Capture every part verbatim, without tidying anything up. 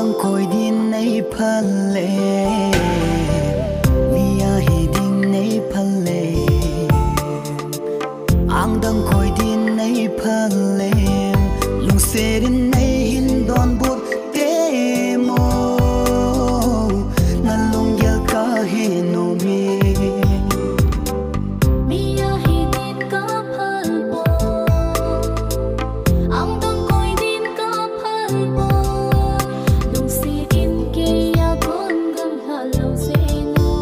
Koi din nei phal le, mi ahi ding nei phal le. Angdang koi din nei phal le, lungset in nei hin donbut te mo, na lunggel ka he nom e. Mi ahi din ka phal poi, angdang koi din ka phal poi, lungset in kei a kon gamlha lou jeng o,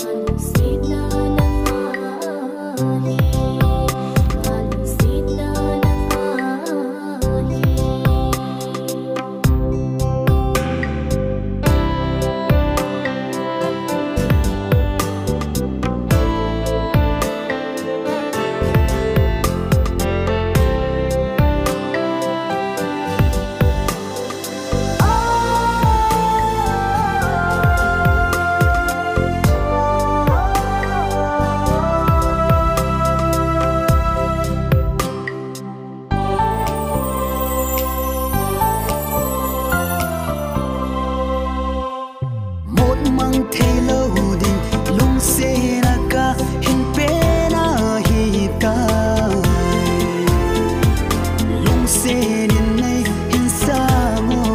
ka lungsetna nangma ahi, ka lungsetna nangma ahi. Mot mang thei lou ding, lungset a ka hin pen ahi tai. Lungset in nei hin sang o.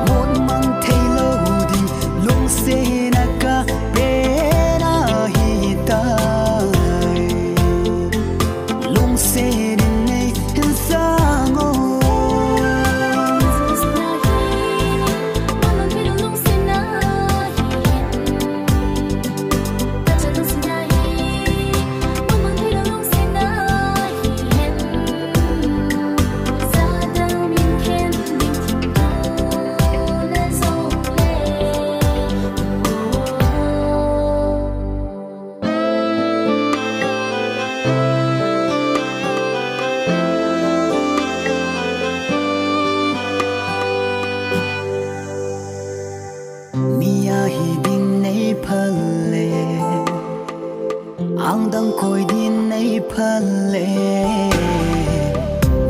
Mot mang thei lou ding, lungset a ka pen ahi tai. Lungset in nei hin sang o. Mi ahi ding nei phal le, angdang koi din nei phal le.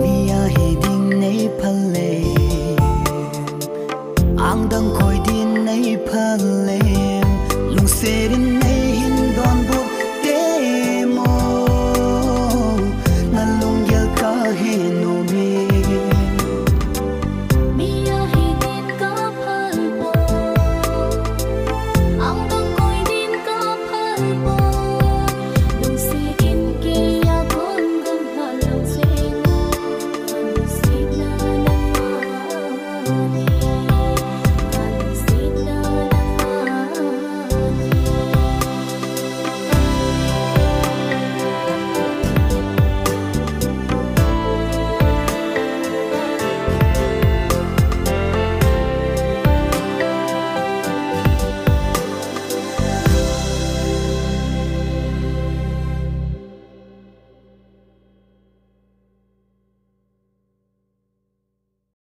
Mi ahi ding nei phal le, angdang koi din nei phal le. Lungset in